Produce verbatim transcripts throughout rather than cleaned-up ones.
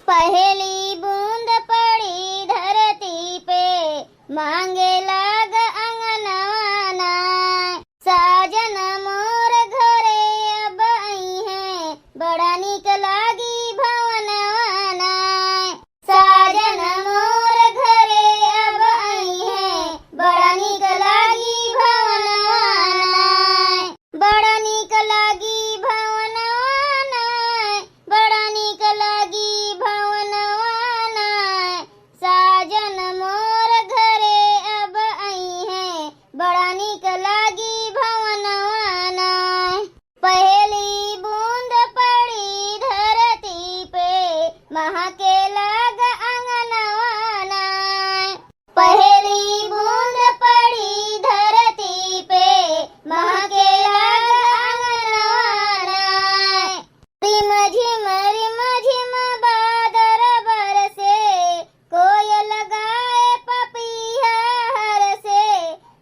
पहली बूंद पड़ी धरती पे, मांगे लाग अंगनवा नाय। साजन मोर घरे अब अइहें, बड़ा नीक लागी भवनवा नाय। साजन मोर घरे अब अइहें, बड़ा नीक लागी भवनवा नाय। बड़ा नीक लागी भवनवा नाय, बड़ा नीक लागी भवनवा नाय। साजन मोर घरे अब अइहें, बड़ा नीक लागी भवनवा नाय। पहली बूंद पड़ी धरती पे, महके लाग अंगनवा नाय। पहली बूंद पड़ी धरती पे, महके लाग अंगनवा नाय। रिम झिम रिम झिम बादर बरसे, कोयल गाए पपीहा हरसे।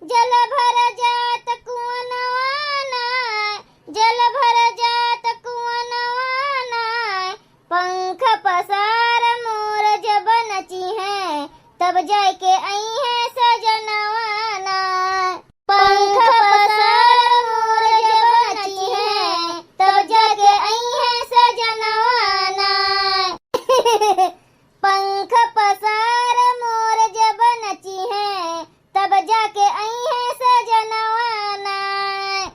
जल भर जात कुअनवा नाय, जल भर जात कुअनवा नाय। पंख पसार मोर जब नचिहें, तब जाइके अइहें सजनवा नाय। पंख पसार मोर जब नचिहें, तब जाइके अइहें सजनवा नाय। पंख पसार मोर जब नचिहें, तब जाइके अइहें सजनवा नाय।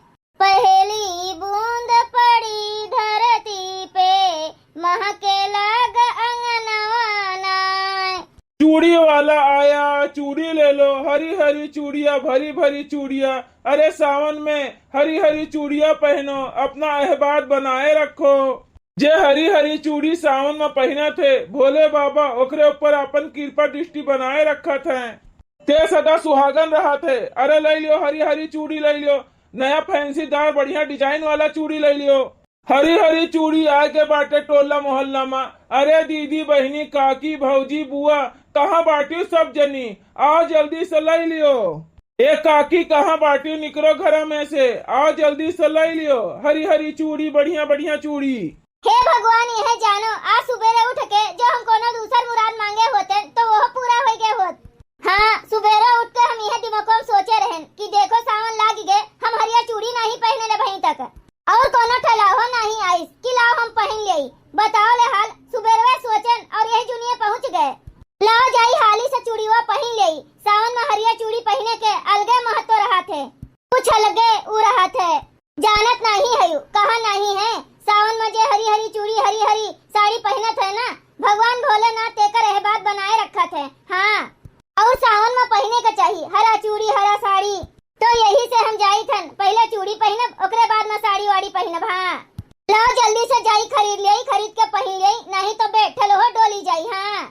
पहली बूंद पड़ी धरती पे, महके लाग अंगनवा नाय। चूड़ी वाला आया, चूड़ी ले लो, हरी हरी चूड़िया, भरी भरी चूड़िया। अरे सावन में हरी हरी चूड़िया पहनो, अपना एहबात बनाए रखो। जे हरी हरी चूड़ी सावन में पहिनत है, भोले बाबा ओकरे ऊपर अपन कृपा दृष्टि बनाए रखत हैं। ते सदा सुहागन रहत है। अरे लइ लियो, हरी हरी चूड़ी लइ लियो, नया फैंसीदार बढ़िया डिजाइन वाला चूड़ी लइ लियो। हरी हरी चूड़ी आए के बाटे टोला मोहल्ला मा। अरे दीदी, बहिनी, काकी, भौजी, बुआ, कहाँ बाटिउ सब जनी? आओ जल्दी से लइ लियो। ए काकी, कहाँ बाटिउ? निकरो घरा में से, आओ जल्दी से लइ लियो हरी हरी चूड़ी, बढ़िया बढ़िया चूड़ी। हे भगवान, यह जानो, आज सुबेरे उठ के जो हम कोनो दूसर मुराद मांगे होते, तो वो पूरा होइ गए होत। हाँ, सुबेरे उठ के हम यह दिमागो में सोचे रहन कि देखो, सावन लाग गए, हम हरिया चूड़ी नहीं पहिने ले भई तक, और कोनो ठेलाहो नहीं आइस कि लाओ हम पहिन लेई। बताओ ले हाल, सुबेरवे सोचन और यही जुनिये पहुँच गए। लाओ जाई हाली से चूड़ीवा पहिन लेई, सावन में हरिया चूड़ी पहिने के अलगे महत्व रहत है, कुछ अलगे उ रहत है। जानत नाहीं हयू, कहा नाहीं है, सावन में जे हरी हरी चूड़ी, हरी हरी साड़ी पहिनत है ना, भगवान भोलेनाथ तेकर एहबात बनाए रखत है। हाँ, और सावन में पहिने के चाही हरा चूड़ी, हरा साड़ी। तो यही से हम जाइत हन, पहिले चूड़ी पहिनब, ओकरे बाद में साड़ी वाड़ी पहिनब। हाँ, लाओ जल्दी से जाई, खरीद लेई, खरीद के पहिन लेई, नाहीं तो बैठल हो डोली जाई। हाँ,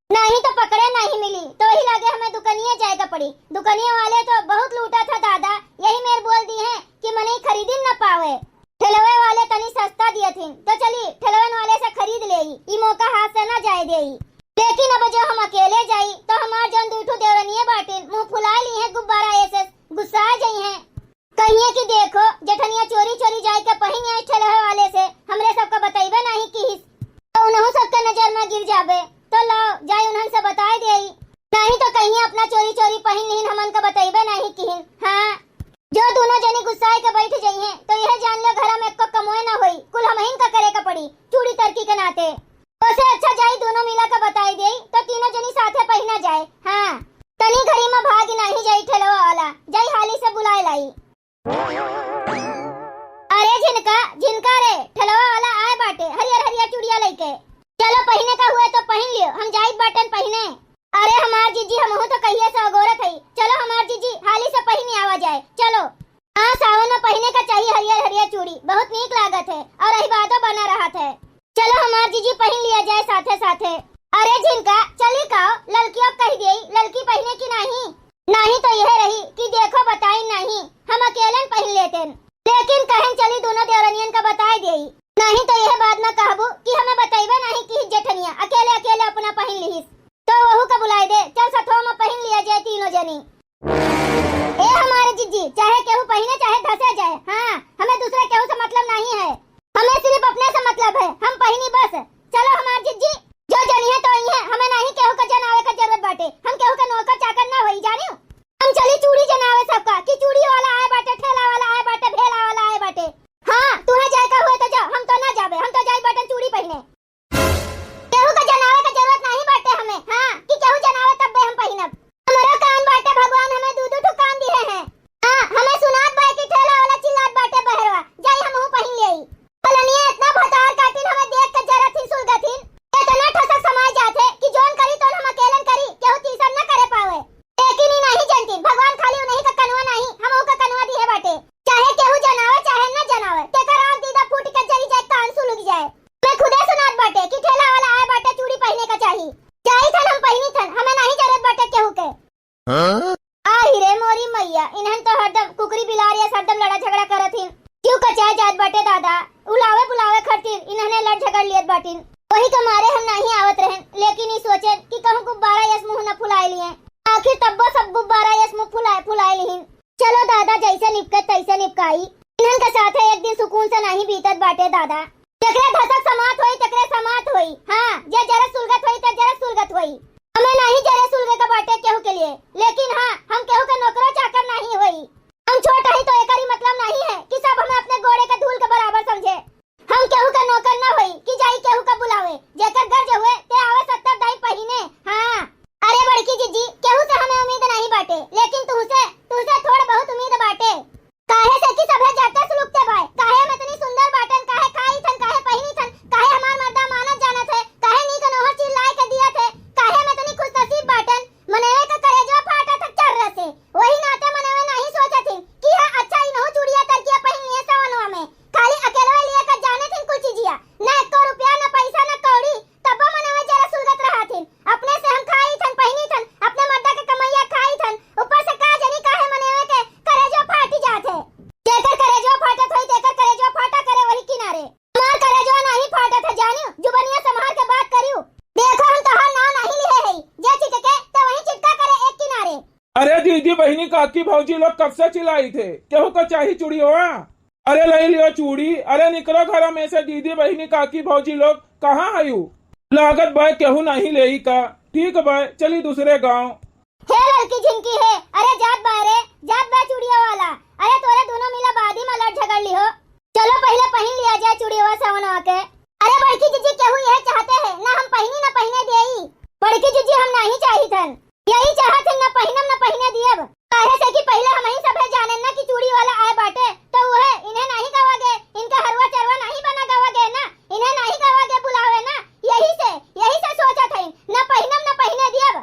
नाहीं तो पकड़े नाहीं मिली, तो वही लागे हमें दुकनिये जाए के पड़ी। दुकनिये वाले तो बहुत लूटा था दादा, यही मेर बोल दी है कि मनई खरीदिन न पावे। ठेलवे वाले तनी सस्ता दिए थिन, तो चली ठेलवन वाले से खरीद लेई, ई मौका हाथ से ना जाए देई। लेकिन अब जो हम अकेले जाई, तो हमार जौन दुइ ठो देवरनिये बाटिन, मुँह फुलाए ली हैं गुब्बारा ऐसे, गुस्सा जाई हैं। कहिए कि देखो, जेठनिया चोरी चोरी जाए के पहिन आई ठेलवे वाले से, हमरे सबका बतइबे नाहीं किहिस, तो उनहू सबके नजर में गिर जाबे। तो लाओ, जाए उन्हन से बताए देई, नाहीं तो कहिए अपना चोरी चोरी पहिन लिहिन, हमन का बतइबे नाहीं किहिन। हाँ, जो दूनो जनी गुस्साए के बैठ जइहें, तो यह जान लो, घरा में एको कमोए ना होई, कुल हमहिन का करे के पड़ी, चूड़ी तरकी के नाते। ओसे अच्छा जाई, दूनो मिला के बताई देई, तो तीनों जनी साथे पहिना जाए। हाँ, तनी घड़ी में भाग नाहीं जाई ठेलवा वाला, जाई हाली से बुलाए लाई। अरे झिनका, झिनका रे, ठेलवा वाला आए बाटे, हरियर हरियर चूड़िया लइके। चलो पहिने का हुए तो पहिन लियो, हम जाइत बाटन पहिने। अरे हमार जीजी, हमहू तो कहिए से अगोरत हई। चलो हमार जीजी, हाली से पहिनी आवा जाए। चलो। हाँ, सावन में पहिने का चाही हरियर हरियर चूड़ी, बहुत नीक लागत है और अहिबादो बना रहत है। चलो हमार जीजी, पहिन लिया जाए साथे साथे। अरे झिनका, चली काओ, ललकियो कहि देई, ललकी पहिने की नाहीं? नाहीं तो यह रही कि देखो बताई नाहीं, हम अकेलन पहिन लेतेन। लेकिन कहन चली दूनो देवरनियन का बताए देई, नाहीं तो यह बाद में कहबू कि हमें बतइबे नाहीं कि जेठनिया अकेले अकेले अपना पहिन लिहिस। तो वहू का बुलाए दे, चल सथवा में पहिन लिया जाए तीनों जनी। ए हमारे जिज्जी, चाहे केहू पहिने चाहे धसे जाए, हाँ, हमें दूसरे केहू से मतलब नाहीं है, हमें सिर्फ अपने से मतलब है, हम पहिनी बस। चलो हमार जिज्जी, जो जो कि ठेला वाला आए बाटे चूड़ी पहिने का चाही। जाई थन हम पहिनी थन, हमें नाहीं जरूरत बाटे केहू के। हाँ? आही रे मोरी मैया, इन्हन तो हरदम कुकुरी बिलार या हरदम लड़ा झगड़ा करत हिन। क्यों कचाए जात बाटे दादा, उलावे बुलावे खातिर इन्हने लड़ झगड़ लियत बाटिन। वही के मारे हम नाहीं आवत रहन, लेकिन ई सोचे कि कहूँ गुब्बारा यस मुँह न फुलाए लिए। आखिर तब्बो सब गुब्बारा यस मुँह फुलाए, फुलाए लिहिन। चलो दादा, जैसे निपके तैसे निपकाई। इन्हन के साथे एक दिन सुकून से नाहीं बीतत बाटे दादा। जेकरे धसक समात होई, तेकरे समात होई। हाँ, जे जरे सुलगत होई, ते जरे सुलगत होई। हमें नाहीं जरे सुलगे के बाटे केहू के लिए, लेकिन हाँ, हम केहू के नौकरो चाकर नाहीं होई। हम छोट हई तो एकर ई मतलब नाहीं है कि सब हमें अपने गोड़े के धूल के बराबर समझे। हम केहू के नौकर न होई कि जाई केहू के बुलावे। जेकर गर्ज हुए, ते आवे सत्तर दाई पहिने। हाँ। अरे बड़की जिज्जी, केहू से हमें उम्मीद नाहीं बाटे, लेकिन तुहसे, तुहसे थोड़ बहुत उम्मीद बाटे। काहे से कि सभे जाते सुलुकते बाय, काहे हम इतनी सुंदर बाटन, काहे खाई थन, काहे पहिनी थन, काहे हमार मर्दा मानत जानत है, काहे नीक नोहर चीज लाए के दियत है, काहे हम इतनी खुशनसीब बाटन। मनवे का करेजवा फाटत है चर्र से, वही नाते मनवे नाहीं सोचत हिन कि हाँ अच्छा इनहू चूड़िया तरकिया पहिन लिए सवनवा में, खाली अकेलवे लिए का जाने थिन कुल चीजिया, न एको रुपया, न पैसा, न कौड़ी, तब्बो मनवे जरा सुलगत रहा थिन। अपने से हम खाई थन, पहिनी थन, अपने मर्दा के कमैया खाई थन, ऊपर से का जनी काहे मनवे के करेजो फाटी जात है। जेकर करेजो फाटत होई, तेकर करेजो फाटा करे वही किनारे। हमार करेजो नाहीं फाटत है जानियो, जुबनिया संभार के बात करियो। देखो हम तोहार नाव नाहीं लिहे हई, जे चिटके तो वही चिटका करे एक किनारे। अरे दीदी, बहिनी, काकी, भौजी लोग कब से चिल्लाई थे, केहू का चाही चूड़ी होआ? अरे लई लियो चूड़ी। अरे निकलो घर में से दीदी, बहिनी, काकी, भौजी लोग, कहाँ हयू? लागत बाय केहू नाहीं लेई का। ठीक बाय, चली दूसरे गाँव। हे लड़की झिनकी हे, अरे जात बाय रे, जात बाय चूड़िया वाला। अरे तोरे दोनों मिला बादी में लड़ झगड़ लिहो। चलो पहिले पहिन लिया जाए चूड़िया सवनवा के। अरे बड़की जिज्जी, केहू यह चाहते है, ना हम पहिनी ना पहिने देई। बड़की जिज्जी, हम नाहीं चाही थन। यही चाहत हन, न पहिनम न पहिने दियब। काहे से कि पहिले हमही सभे जानेन ना कि चूड़ी वाला आए बाटे, तो उहे इन्हें नाहीं गवा गे, इनका हरवा चरवा नाहीं बना गवा गे ना, इन्हें नाहीं गवा गे बुलावे ना, यही से, यही से सोचत हई, न पहिनम न पहिने दियब।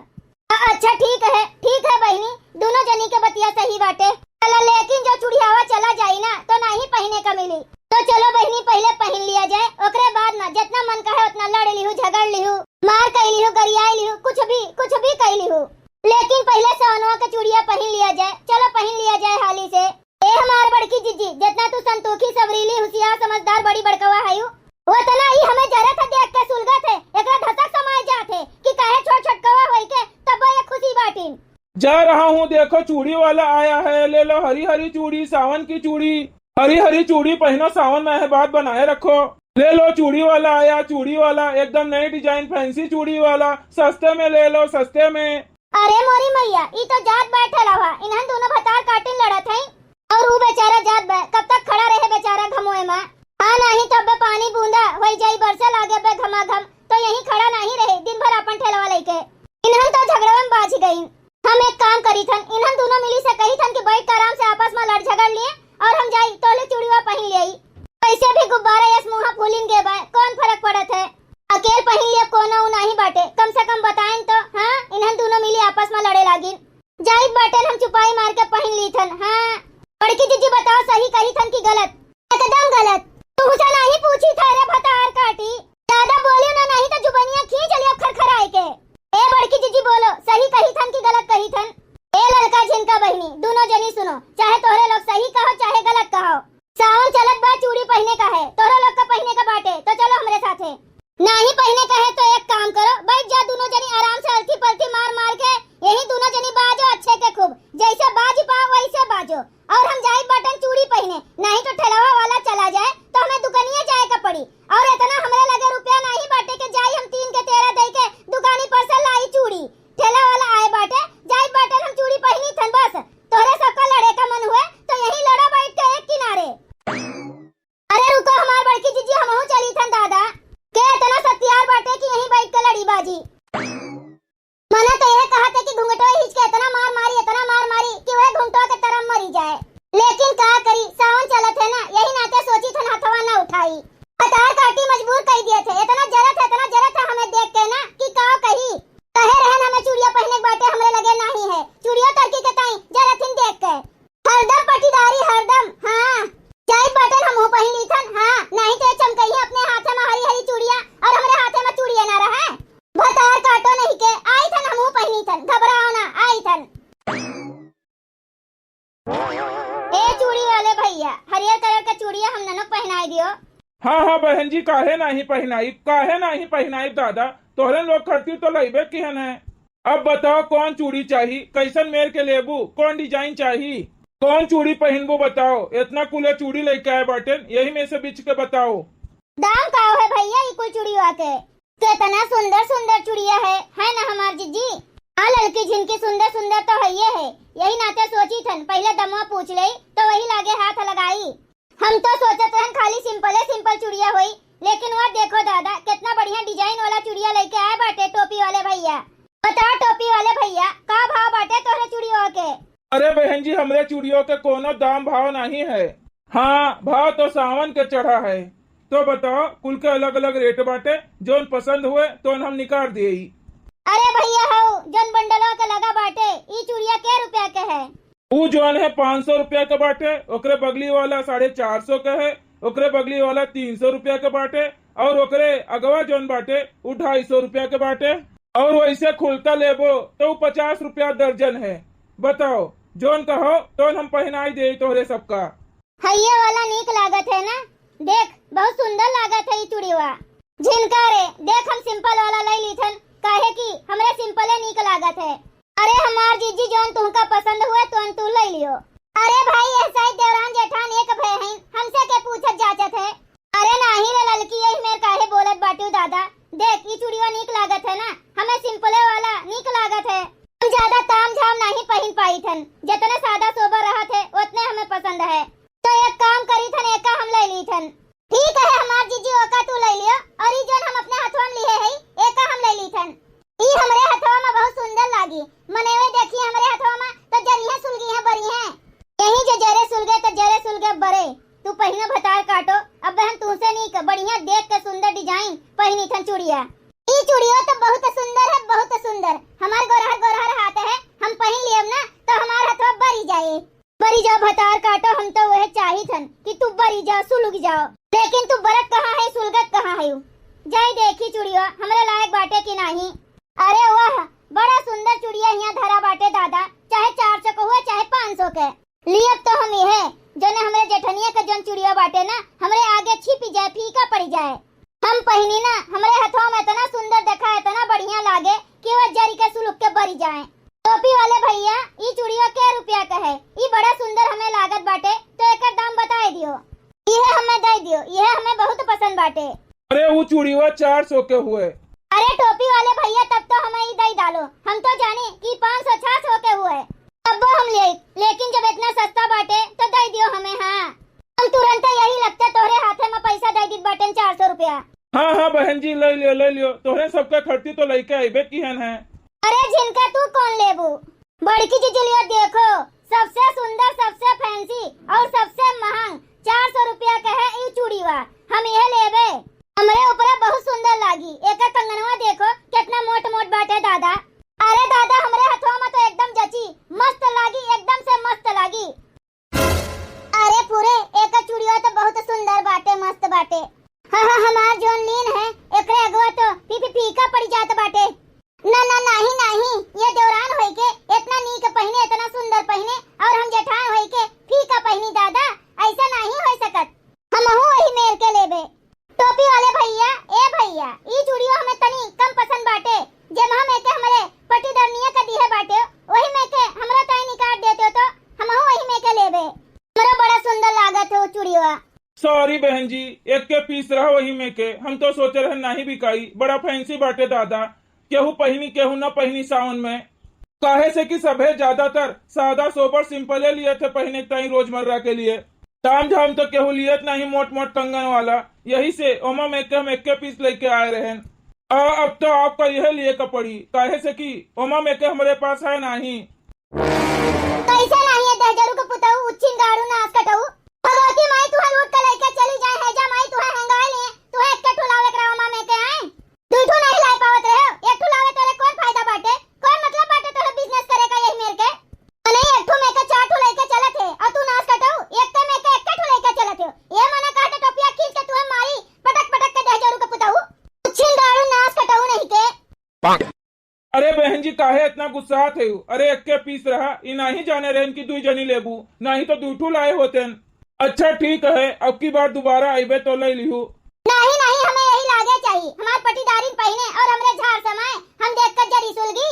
अ-, अच्छा ठीक है, ठीक है बहिनी, दोनों जनी के बतिया सही बाटे। चला लेकिन जो चुड़ियावा चला जाई ना, तो नाहीं पहिने का मिली। तो चलो बहिनी, पहिले पहिन लिया जाए, ओकरे बाद ना जितना मन कहे उतना लड़ लिहू, झगड़ लिहू, मार कई लिहू, गरियाई लिहू, कुछ भी, कुछ भी कई लिहू, लेकिन पहिले सवनवा के चूड़िया पहिन लिया जाए। चलो पहिन लिया जाए हाली से। ए हमार बड़की जिज्जी, जितना तू संतोखी, सबरीली, हुसियार, समझदार, बड़ी बड़कवा हयू, ओतना ई हमें जरत है देख के सुलगत है, एकरा धसक समाए जात है कि काहे छोट छोटकवा होई के तब ये खुशी बाटिन। जा रहा हूँ, देखो चूड़ी वाला आया है, ले लो हरी हरी चूड़ी, सावन की चूड़ी। हरी हरी चूड़ी पहनो, सावन में है बात बनाए रखो। ले लो चूड़ी वाला आया, चूड़ी वाला एकदम नई डिजाइन, फैंसी चूड़ी वाला, सस्ते में ले लो, सस्ते में। अरे मोरी मैया, ई तो जात बा ठेलावा, इन्हन दोनों भतार काटिन लड़त हई, और ऊ बेचारा जात बा, कब तक खड़ा रहे बेचारा घमोए में? हाँ, नाहीं तो अबे पानी बूंदा होई जाई, बरसे लागे अबे घमाघम, तो यहीं खड़ा नाहीं रहे दिन भर अपन ठेलावा लेके। इन्हन तो झगड़वा में बाझ गई। हम एक काम करी थन, इन्हन दोनों मिली से कही थन कि बैठ के आराम से आपस में लड़ झगड़ लिए और हम जाई तोले चूड़ीवा पहिन लियाई। वैसे भी गुब्बारा यस मुँहा फूलिन गे बा, कौन फर्क पड़त है? अकेल पहिन लिया, कोनो उ नाहीं बाटे, कम से कम बताएन तो। हाँ, इन्हन दोनों मिली आपस में लड़े लागिन। जाइत बाटेन हम चुपाई मार के पहिन ली थन। हाँ, बड़की जिज्जी बताओ, सही कही थन कि गलत? एकदम गलत। तुहसे नाहीं पूछी था रे भतार काटी। ज्यादा बोलियो ना, नाहीं तो जुबनिया खींच लियो खरखराए के। ए बड़की जिज्जी बोलो, सही कही थन कि गलत कही थन? ए ललका झिनका बहिनी, दोनों जनी सुनो, चाहे तोहरे लोग सही कहो चाहे गलत कहो, सावन चलत बा, चूड़ी पहिने का है, तोहरे लोग का पहिने का बाटे, तो चलो हमरे साथे। नाहीं पहिने का है तो एक काम करो, बैठ जा दोनों जनी आराम से अलथी पलथी मार मार के, यही दोनों जनी बाजो अच्छे के खूब, जैसे बाज पाओ वैसे बाजो। और हम जाइत बाटन चूड़ी पहिने, नाहीं तो ठेलवा वाला चला जाए तो हमें दुकनिया जाए का पड़ी। और इतना हमरे लगे रुपया नाहीं बाटे के जाई हम तीन के तेरह दे के दुकानी पर से लाई चूड़ी। ठेला वाला आए बाटे, जाइत बाटन हम चूड़ी पहिनी थन बस। तोहरे सबका लड़े का मन हुए तो यहीं लड़ा बैठ के एक किनारे। अरे रुको हमार बड़की जिज्जी, हमहू चली थन दादा। के इतना सत्यार बाटे कि यहीं बैठ के लड़ी बाजी। मने तो यह कहत है कि घुंघटवा खींच के इतना मार मारी, इतना मार मारी कि वह घुंघटवा के तरम मरी जाए। लेकिन का करी, सावन चलत है ना, यही नाते सोची थन हथवा ना उठाई। भतार काटी मजबूर कई दिए थे, इतना जरत है काहे नाहीं पहिनाइब, काहे नाहीं पहिनाइब दादा, तोहरे लोग खातिर तो लइबे किहन है। अब बताओ कौन चूड़ी चाही, कैसन मेर के लेबू, कौन design चाही, कौन चूड़ी पहिनबू बताओ। इतना कुले चूड़ी लइके आए बाटेन, यही में से बिच के बताओ। दाम का है भइया ई कुल चूड़िया के? केतना सुंदर सुंदर चूड़िया है, है ना हमार जिज्जी? हाँ ललकी झिनकी, सुंदर सुंदर तो हइये है, यही नाते सोचित हन पहिले दमवा पूछ लेई तो वही लागे हाथ लगाई। हम तो सोचत रहन खाली simple simple चूड़िया होई, लेकिन वह देखो दादा केतना बढ़िया design वाला चूड़िया लइके आए बाटे टोपी वाले भइया। बताओ टोपी वाले भइया, का भाव बाटे तोहरे चूड़ियों के? अरे बहन जी, हमरे चूड़ियों के कोनो दाम भाव नाहीं है। हाँ, भाव तो सावन के चढ़ा है। तो बताओ, कुल के अलग अलग rate बाटे, जौन पसंद हुए तौन हम निकाल देई। अरे भइया हऊ, जौन बंडलवा के लगा बाटे, ई चूड़िया के रुपया के है? ऊ जौन है पाँच सौ रुपया के बाटे, ओकरे बगली वाला साढ़े चार सौ के है, ओकरे बगली वाला तीन सौ रुपया के बाटे, और ओकरे अगवा जौन बाटे ऊ ढाई सौ रुपया के बाटे। और वैसे खुलता लेबो तो ऊ पचास रुपया दर्जन है। बताओ, जौन कहो तौन हम पहिनाई देई तोहरे सबका। हइये वाला नीक लागत है ना? देख, बहुत सुंदर लागत है ई चूड़ीवा। झिनका रे, देख हम simple वाला लई लीथन, काहे कि हमरे simple नीक लागत है। अरे हमार जीजी, जौन तुहका पसंद हुए तौन तू लई लियो। अरे भाई, एह साइड देवरान जेठान एक भय हैं, हमसे के पूछत जाचत है। अरे नाहीं रे ललकी, यही मेर काहे बोलत बाटिउ दादा? देख, ई चूड़ीवा नीक लागत है ना, हमें simple वाला नीक लागत है। हम ज्यादा ताम झाम नाहीं पहिन पाइत हन, जतने सादा सोबर रहत है, ओतने हमें पसंद है। तो एक काम करीथन, एका हम लई लीथन। ठीक है हमार जीजी, ओका तू लई लियो, और ई जौन हम अपने हथवा में लिहे हई, एका हम लई लीथन। ई हमरे हथवा में बहुत सुंदर लागी, मनेवे देखी हमरे हथवा में तो जरिहे सुलगी है बरी है। यही जो जरे सुलगे तो जरे सुलगे बरे। तू पहिनो भतार काटो, अब हम तुहसे नीक बढ़िया देख के सुंदर design पहिनीथन चूड़िया। ई चूड़ियो तो बहुत सुंदर है, बहुत सुंदर। हमार गोरहर गोरहर हाथ है, हम पहिन लियब ना तो हमार हथवा बरी जाए। बरी जाओ भतार काटो, हम तो वह चाहित हन कि तू बरी जाओ, सुलुग जाओ। लेकिन तू बरत कहाँ है, सुलगत कहाँ है? जाई देखी चूड़िया हमरे लायक बाटे कि नाहीं। अरे वाह, बड़ा सुंदर चूड़िया हियाँ धरा बाटे दादा, चाहे चार सौ के हुए चाहे पाँच सौ के। लियब तो हम इहे, जौने हमरे जेठनिया के जौन चूड़िया बाटे ना, हमरे आगे छिपी जाए, फीका पड़ी जाए। हम पहिनी ना, हमरे हथवा में इतना सुंदर देखा, इतना बढ़िया लागे कि वो जरी के सुलुक के बरी जाए। टोपी वाले भइया, ई चूड़िया के रुपया के है? ई बड़ा सुंदर हमें लागत बाटे, तो एकर दाम बताए दियो। इहे हमें दे दियो, इहे हमें बहुत पसंद बाटे। अरे, ऊ चूड़िया चार सौ के हुए। अरे टोपी वाले भइया, तब तो हमें ई दे डालो, हम तो जानी कि पाँच सौ छह सौ के हुए, तब वो हम ले। लेकिन जब इतना सस्ता बाटे, तो दे दियो हमें। हाँ, हम तुरंत यही लगते तोहरे हाथे में पैसा दे दीत बाटेन, चार सौ रुपया। हाँ, हाँ, बहन जी, ले लियो, ले लियो, तोहरे सबका खरीदी तो लइके अइबे किहन है। अरे झिनका, तू कौन लेबू? बड़की जिजुलिया देखो, सबसे सुंदर, सबसे fancy और सबसे महंग चार सौ रुपया के है ई चूड़ीवा, हम इहे लेबे। हमरे ऊपरा बहुत सुंदर लागी। एकर कंगनवा देखो, कितना मोट मोट बाटे दादा। अरे दादा, हमरे हथवा में तो एकदम जची, मस्त लागी, एकदम से मस्त लागी। अरे फुरे, एकर चूड़िया तो बहुत सुंदर बाटे, मस्त बाटे। हाँ, हाँ, हमार जौन लीन है, एकरे अगवा तो फी, फी, फीका पड़ी जात बाटे। ना, ना, नाहीं, नाहीं, ये देवरान होइके इतना नीक पहिने, इतना सुंदर पहिने, और हम जेठान होइके फीका पहिनी दादा, ऐसा नाहीं होइ सकत। हमहू वही मेर के लेबे। टोपी वाले भइया, ए भइया, ई चूड़ियो हमें तनी कम पसंद बाटे, जे हम एके हमरे पटीदरनिया के दिहे बाटे, वही में के हमरा ताई निकाल देते तो हमहू वही में के लेबे। हमरा बड़ा सुंदर लागत है वो चूड़ियो। Sorry बहन जी, एके piece रहा वही में के, हम तो सोचे रहे नाहीं बिकाई, बड़ा fancy बाटे दादा। केहू पहिनी, केहू न पहिनी सावन में। काहे से कि सभे ज्यादातर सादा सोबर simple लियत है पहिने के ताई रोजमर्रा के लिए। ताम झाम तो केहू लियत नाहीं मोट मोट कंगन वाला, यही से ओमा में के हम एके piece लेके आए रहेन। आ, अब तो आपका यह लिए का पड़ी, काहे से कि ओमा में के हमरे पास है नाहीं। कैसे नाहीं है दहजरू के पुतऊ, उच्छिन गाड़ू नास कटऊ। भगवती माई तुहे लूट के लेके चली जाए, हैजा माई तुहे हेंगाए लिए, तुहे एके ठो लावे एकरा ओमा में के आए। दुई ठो नाहीं लाए पावत रहे, एक ठो लावे तोरे कौन फायदा बाटे? कौन मतलब बाटे तोरे business करे का यही मेर के? अने एक ठो में के चार ठो लेके चलत है, और तू नास कटऊ, एक के में के एक ठो लेके चलत है। ये मना काटे टोपिया खींच के तुहे मारी, पटक पटक के दहजरू के पुतऊ। उच्छिन गाड़ू नास कटऊ नहीं के। अरे बहन जी, काहे इतना गुस्सात है? अरे, एके piece रहा, ई नाहीं जाने रहेन कि दुई जनी लेबू, नाहीं तो दुई ठू लाए होतेन। अच्छा ठीक है, अब की बार दोबारा आइबे तो ले लिहू। नाहीं, नाहीं, हमार पटीदारिन पहिने और हमरे झार समाए, हम देख कर जरी सुलगी।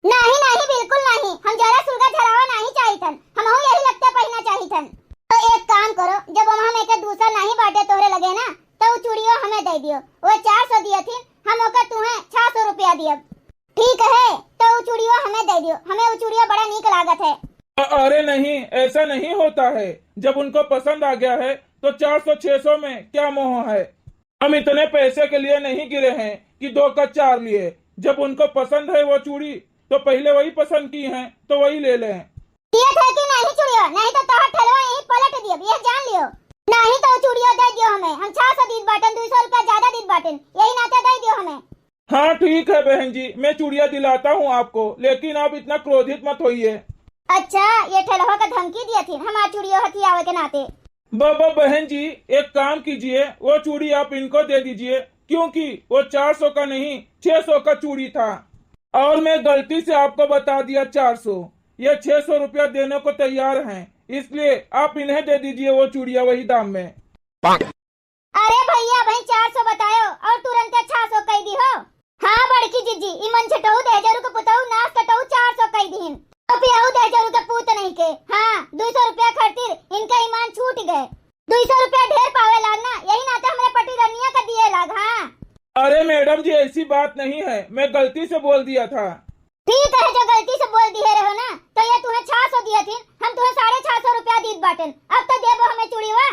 नहीं, नहीं, बिल्कुल नहीं, हम जरा सुलगा झरावा नहीं चाहितन, हमहू यही लगते पहिना चाहितन। तो एक काम करो, जब वहाँ में के दूसर नहीं बाटे तोहरे लगे ना, तो उ चूड़ियो हमें दे दियो। वो चार सौ दिए थी, हम ओकर तुहें छह सौ रुपया दियब। ठीक है, तो उ चूड़ियो हमें दे दियो, हमें उ चूड़ियो बड़ा नीक लागत है। अ-, अरे नहीं, ऐसा नहीं होता है। जब उनको पसंद आ गया है, तो चार सौ छह सौ में क्या मोह है? हम इतने पैसे के लिए नहीं गिरे हैं कि दो का चार लिए। जब उनको पसंद है वो चूड़ी, तो पहिले वही पसंद की हैं, तो वही ले लें। दिए थे कि नहीं चूड़ियो, नहीं तो तोहर ठेलवा यहीं पलट दियब, ये जान लियो। नहीं तो चूड़ियो दे दियो हमें, हम छह सौ दीत बाटन, दो सौ रुपया ज्यादा दीत बाटन, यही नाते दे दियो हमें। हाँ, ठीक है बहन जी, मैं चूड़िया दिलाता हूँ आपको, लेकिन आप इतना क्रोधित मत होइए। अच्छा, ये ठेलवा का धमकी दिए थी हमार चूड़ियो हथियावे के नाते। बाबा बहन जी, एक काम कीजिए, वो चूड़ी आप इनको दे दीजिए, क्योंकि वो चार सौ का नहीं, छह सौ का चूड़ी था, और मैं गलती से आपको बता दिया चार सौ। ये छह सौ रुपया देने को तैयार हैं, इसलिए आप इन्हें दे दीजिए वो चूड़िया वही दाम में। अरे भैया, भाई चार सौ बतायो और तुरंते छह सौ कह दी हो। हाँ बड़की जिज्जी, ई मन छटऊ दे जरू के पुतऊ नाश कटऊ चार सौ कह दीन। तो पियऊ दे जरू के पूत नहीं के। हाँ, दो सौ रुपया खातिर इनका ईमान छूट गए। दो सौ रुपया ढेर पावे लाग ना, यही नाते हमरे पटीदारनिया का दिए लाग। हाँ। अरे मैडम जी, ऐसी बात नहीं है, मैं गलती से बोल दिया था। ठीक है, जो गलती से बोल दिए रहो ना, तो ये तुम्हें छह सौ दिए थी, हम तुम्हें साढ़े छह सौ रुपया दीत बाटन, अब तो देबो हमें चूड़ीवा।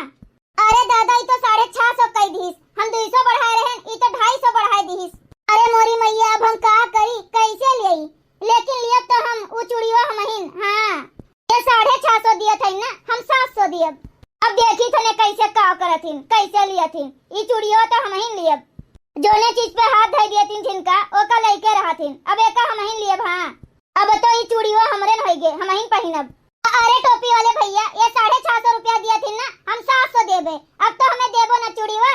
अरे दादा, ई तो साढ़े छह सौ कह दीस, हम दो सौ बढ़ाए रहन, ई तो ढाई सौ बढ़ाए दीस। अरे मोरी मैया, अब हम का करी, कैसे लियई? लेकिन लियब तो हम उ चूड़ियो हमहिन, हाँ। ये साढ़े छह सौ दियत हईन ना, हम सात सौ दियब। अब देखी थने कैसे का करत हिन, कैसे लियत हिन। ई चूड़ियो तो हमहिन लियब। जोने चीज पे हाथ धइ दियत हिन जिनका, ओका लइके रहत हिन। अब एका हमहिन लियब, हाँ। अब तो ई चूड़ियो हमरे न होइगे, हमहिन पहिनब। अरे टोपी वाले भैया, ये साढ़े छह सौ रुपया दियत हिन ना, हम सात सौ देबे। अब तो हमें देबो ना चूड़िवा।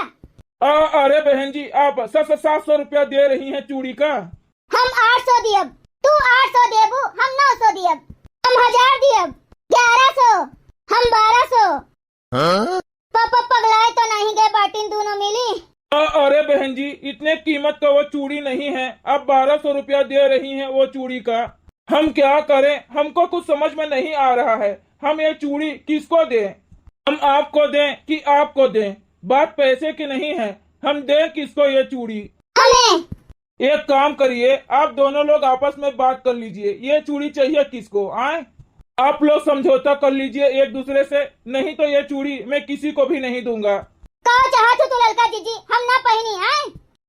आ, अरे बहन जी, आप स-, स-, सात सौ रुपया दे रही हैं चूड़ी का? हम आठ सौ दियब, तू आठ सौ देबू, हम नौ सौ दियब। हम हजार दियब, ग्यारह सौ, हम बारह सौ। हाँ? पापा पगलाए तो नहीं गए बाटिन दोनों मिली? आ, अरे बहन जी, इतने कीमत का वो चूड़ी नहीं है, आप बारह सौ रुपया दे रही हैं वो चूड़ी का। हम क्या करें, हमको कुछ समझ में नहीं आ रहा है, हम ये चूड़ी किसको दें? हम आपको दें कि आपको दें? बात पैसे की नहीं है, हम दें किसको ये चूड़ी? हमें। एक काम करिए, आप दोनों लोग आपस में बात कर लीजिए, ये चूड़ी चाहिए किसको, आए? आप लोग समझौता कर लीजिए एक दूसरे से, नहीं तो ये चूड़ी मैं किसी को भी नहीं दूंगा। का चाहत हो तू ललका जीजी, हम ना पहिनी, आए?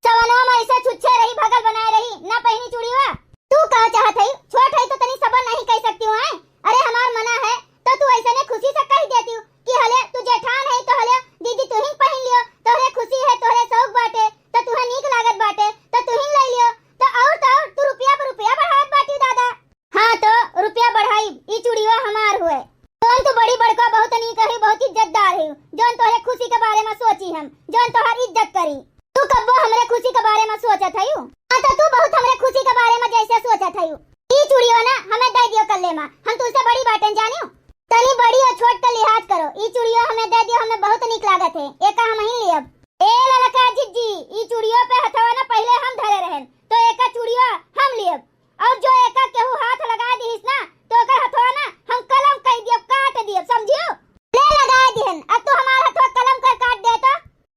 सवनवा में ऐसे छुच्छे रही, भगल बनाए रही, ना पहिनी चूड़ीवा। तू का चाहत है? छोट है तो तनी सबर नहीं कह सकती हूँ, आए? अरे हमार मना है तो तू ऐसे ने खुशी से कह देती हूँ कि हले तू जेठान है तो हले दीदी तुहिन पहिन लियो, तोहरे खुशी है, तोहरे शौक बाटे, तो तुहे नीक लागत बाटे, तो तुहिन ले लियो। तो और तो और तू रुपया पर रुपया बढ़ावत बाटी दादा। हाँ तो रुपया बढ़ाई, ई चूड़ीवा हमार हुए। जौन तू बड़ी बड़का बहुत नीक है, बहुत इज्जतदार है, जौन तोहरे खुशी के बारे में सोची हम, जौन तोहर इज्जत करी। तू कब्बो हमरे खुशी के बारे में सोचत हयू? हाँ तो तू बहुत हमरे खुशी के बारे में जैसे सोचत हयू। ई चूड़ियो ना हमें दे दियो कल्ले मा, हम तुझसे बड़ी बाटन जानियो। तनी बड़ी और छोट का लिहाज करो, ई चूड़ियो हमें दे दियो, हमें बहुत नीक लागत है, एका हमहिन लियब। ए ललका जिज्जी, ई चूड़ियो पे हथवा ना पहिले हम धरे रहन, तो एका चूड़ियो हम लियब। और जो एका केहू हाथ लगा दिहिस ना, तो ओकर हथवा ना हम कलम कह दियब, काट दियब, समझियो? ले लगा दिहन, अब तू हमार हथवा कलम कर काट दे तो।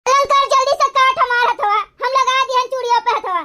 कलम कर, जल्दी से काट हमार हथवा, हम लगा दिहन चूड़ियो पे हथवा।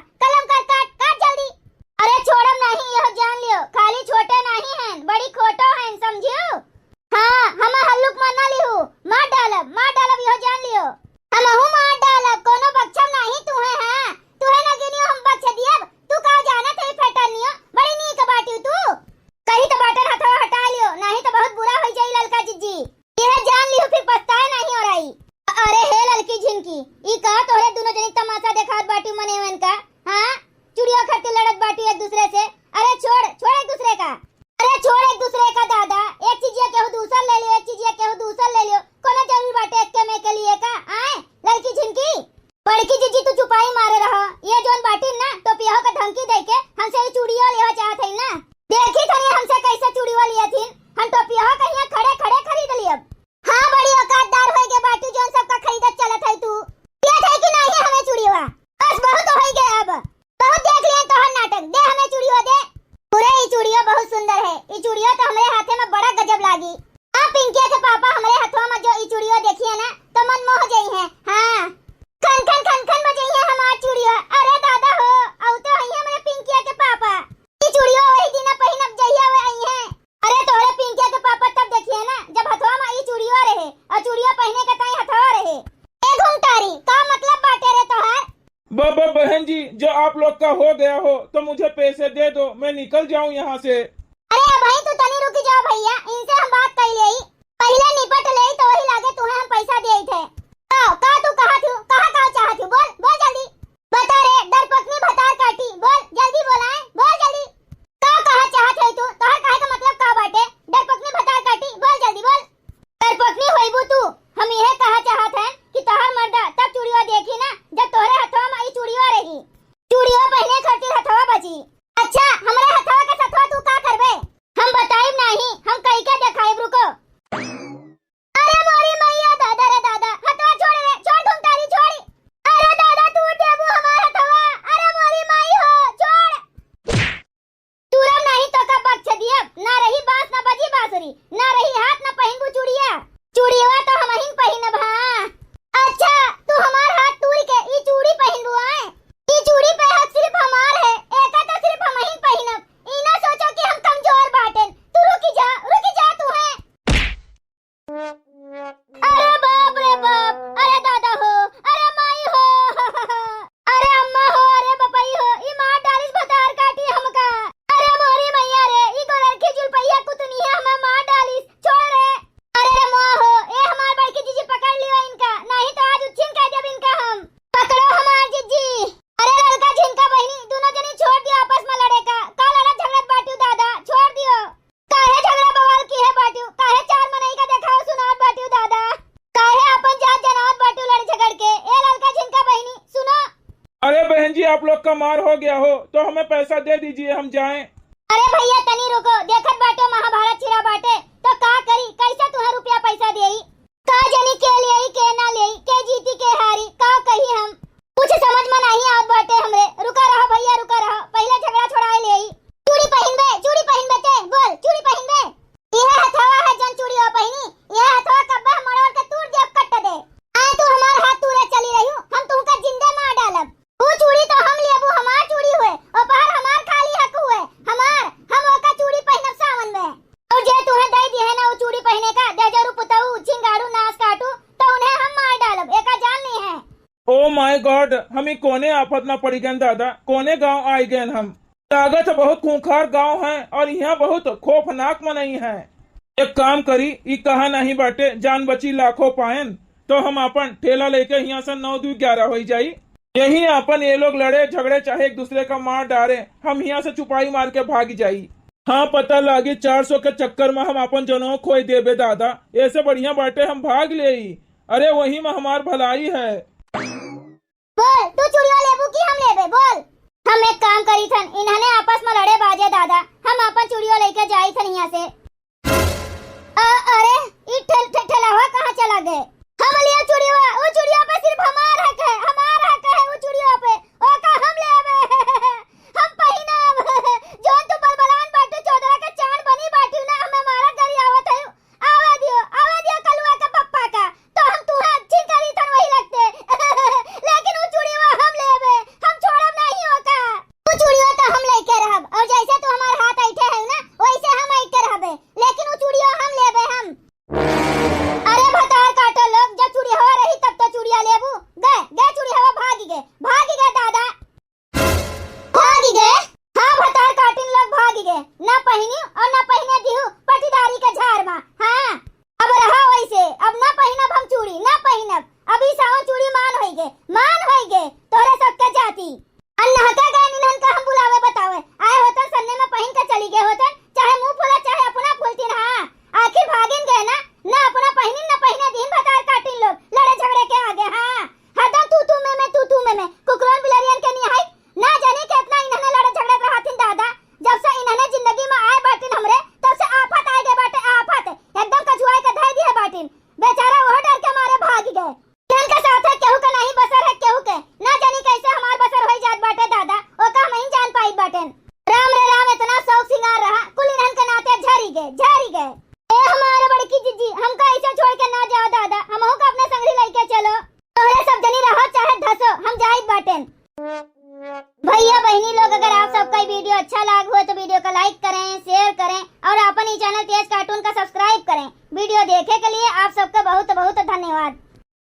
जो आप लोग का हो गया हो तो मुझे पैसे दे दो, मैं निकल जाऊं यहाँ से। अरे भाई, तू तनी रुकी जाओ भैया, इनसे हम बात कइ लेई, पहिले निपट लेई तो वही लागे तुहें हम पैसा देई थे। तो का तू कहा थी, कहा का चाहत थी, बोल, बोल जल्दी। बता रे डरपकनी भतार काटी, बोल जल्दी, बोलाए, बोल जल्दी। का कहा चाहत है तू, तोहर कहे का मतलब का बाटे? डरपकनी भतार काटी, बोल जल्दी, बोल। डरपकनी होइबू तू, हम इहे कहा चाहत हन कि तोहर मर्दा तब चूड़िया देखी ना जब तोहरे हथवा में ई चूड़िया रही। चूड़िया पहने खातिर हथवा बची। अच्छा, हमरे हथवा के सथवा तू का करबे? हम बताइब नाही, हम कई के देखाइब, रुको। अरे मोरी मैया, दादा रे दादा, हथवा छोड़ रे, छोड़ घुंघटारी, छोड़। अरे दादा, तू देबू हमार हथवा, अरे मोरी माई हो, छोड़। तुरम नाही तो का बख्श दियब, ना रही बांस ना बजी बांसुरी, ना रही हाथ ना पहिनबू चूड़िया। चूड़िया तो हमहिन पहिनब, हाँ। अच्छा, तू हमार हाथ तूर के ई चूड़ी पहिनबू, आए? ई चूड़ी पे हक सिर्फ हमार है, एका तो सिर्फ हमहिन पहिनब। ई ना सोचो कि हम कमजोर बाटेन। तू रुकी जा, रुकी जा तू है। अरे बाप रे बाप, अरे दादा हो, अरे माई हो, अरे अम्मा हो, अरे बपई हो, ई मार डालिस भतार काटी हमका। अरे मोरी मैया रे, ई गोरखी जुलपैया कुतुनिया हमें मार डालिस, छोड़ रे। अरे रे माँ हो, ए हमार बड़की जीजी पकड़ लियो इनका, नहीं तो आज उच्छिन कइ देब इनका हम। पकड़ो हमार जीजी। अरे लड़का झिनका बहिनी, दुनो जनी छोड़ दियो आपस में लड़े का। का लड़त झगड़त बाटियो दादा, छोड़ दियो। काहे झगड़ा बवाल किहे बाटियो? काहे चार मनई का देखावा सुनावत बाटियो दादा? काहे आपन जात जनावत बाटियो लड़ झगड़ के? ए लड़का झिनका बहिनी, सुनो। अरे बहन जी, आप लोग का मार हो गया हो तो हमें पैसा दे दीजिए, हम जाएं। अरे भैया तनी रुको, देखत बाटो महाभारत छिड़ा बाटे तो का करी, कैसे तुहें रुपया पैसा देई? का जानी के लेई, के ना लेई, के जीती, के हारी, का कही हम? कुछ समझ में नहीं आवत बाटे हमरे। रुका रहो भैया, रुका रहो, पहिले झगड़ा छोड़ाए लेई। चूड़ी पहिनबे, चूड़ी पहिनबे ते, बोल, चूड़ी पहिनबे? इहे हथवा है जौन चूड़िया पहिनी, इहे हथवा कब्बे हम मड़ोर के तूर देब, कट दे। आए तू हमार हाथ तूरे चली रही, हम तुहका जिंदे मार डालब। ऊ चूड़ी तो हम लेबू, हमार चूड़ी हुए, ओपहर हमार खाली हक हुए, हमार, हम ओका चूड़ी पहिनब सावन में। और जे तुहें दई दिहे ना ऊ चूड़ी पहिने का, देजरू पुतऊ, छिंगारू, नास काटू, तो उन्हें हम मार डालब, एका जान ली है। Oh my God, हम ई कोने आफत में पड़ी गएन दादा, कोने गांव आई गएन हम। लागत है बहुत खूंखार गांव है और यहाँ बहुत खौफनाक मनई है। एक काम करी, ई कहा नहीं बाटे, जान बची लाखों पाएन, तो हम आपन ठेला लेके हियाँ से नौ दू ग्यारह होई जाई। यही आपन ये लोग लड़े झगड़े चाहे एक दूसरे का मार डारे, हम हियाँ से चुपाई मार के भाग जाई। हाँ, पता लागी चार सौ के चक्कर में हम आपन जनों खोई देबे दादा, ऐसे बढ़िया बाटे हम भाग लेई। अरे वही में हमार भलाई है। बोल, तू चूड़िया लेबू कि हम लेबे? बोल। हम एक काम करी थन, इन्हने आपस में लड़े बाजे दादा, हम आपन चूड़िया लेके जाई थन यहाँ से। अ-, अरे, ई ठे-, ठे-, ठेलवा कहाँ चला गए? हम लिया चूड़िया, ऊ चूड़िया पे सिर्फ हमार हक है, हमार हक है ऊ चूड़िया पे, ओका हम लेबे, हम पहिनब। जौन तू बलबलान बाटू चौदरा के चांद बनी बाटू ना, हमें मारा करी आवत है। आवे दियो, आवे दियो कलुआ के पप्पा का, तो हम तुहे अच्छी करी थन वही लगते। लेकिन ऊ चूड़िया हम लेबे, हम छोड़ब नहीं ओका। ऊ चूड़िया तो हम लेके रहब, और जैसे तू हमार हाथ ऐठे है ना, वैसे हम ऐठ के रहबे, लेकिन ऊ चूड़िया हम लेबे हम। अरे भतार काटो लोग, जब चूड़िया रही तब तो चूड़िया लेबू। गए, गए चूड़िया भागी गए, भागी गए दादा। भागी गए? हाँ, भतार काटिन लोग भागी गए। ना पहिनी और ना पहिने दिहू पटीदारी के झार मा। हाँ, अब रहा वैसे, अब ना पहिनब हम चूड़ी, ना पहिनब। अब ई सावन चूड़ी मान होई गए, मान होई गए तोहरे सबके जाति। अन नहका गए निन्हन का हम बुलावे बतावे। आए होतन सन्ने में पहिन के चली गए होतन, चाहे मुंह फूला, चाहे अपना फूलतीन। हाँ, आखिर भागिन गए ना, ना अपना पहिनिन, ना पहिने दीन भतार काटिन लोग, लड़े झगड़े के आगे। हाँ, हरदम तू तू में में, तू तू में में, कुकुरन बिलरियन के निहाई। ना जानी कितना इन्हने लड़त झगड़त रहथिन दादा। जब से इन्हने जिंदगी में आए बाटिन हमरे, तब से आफत आए गए बाटे, आफत। एकदम कछुआए के धई दिए बाटिन। बेचारा वह डर के मारे भागी गए। इनके साथ है केहू के नहीं बसर है केहू के। ना जानी कैसे हमार बसर होई जात बाटे दादा, ओका हम ही जान पाई बाटेन। राम रे राम, इतना शौक सिंगार रहा, कुल इन्हन के नाते झरी गए, झरी गए। ए हमारे बड़की जीजी, हमका ऐसे छोड़ के ना जाओ दादा, हमहू का अपने संगरी लेके चलो। तोहरे सब जनी रहो चाहे धसो, हम जाइत बाटेन। भैया बहिनी लोग, अगर आप सबका ये वीडियो अच्छा लाग हो तो वीडियो का लाइक करें, शेयर करें और अपन ई चैनल तेज कार्टून का सब्सक्राइब करें। वीडियो देखे के लिए आप सबका बहुत बहुत धन्यवाद।